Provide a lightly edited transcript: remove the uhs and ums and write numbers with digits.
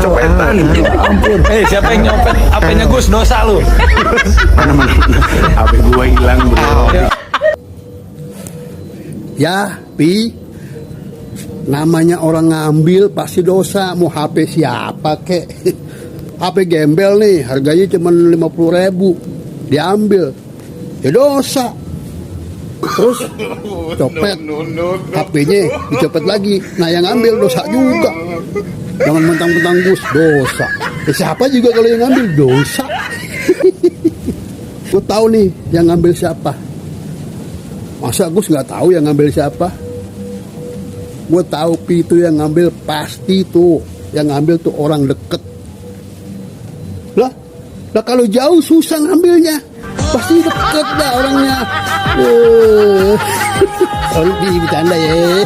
Copetan. Ampun. Siapa yang nyopet HP-nya Gus? Dosa lu. Mana HP gua hilang, bro. Ya, Pi. Namanya orang ngambil pasti dosa. Mau HP siapa kek? HP gembel nih, harganya cuma 50.000. Diambil. Ya dosa. Terus copet HP-nya dicopet lagi. Nah yang ngambil dosa juga. Jangan mentang-mentang Gus dosa. Siapa juga kalau yang ngambil dosa. Gue tahu nih yang ngambil siapa. Masa Gus nggak tahu yang ngambil siapa? Gue tahu Pi itu yang ngambil pasti tuh. Yang ngambil tuh orang deket. Lah kalau jauh susah ngambilnya. Pasti deket dah orangnya. Kalau bercanda ya.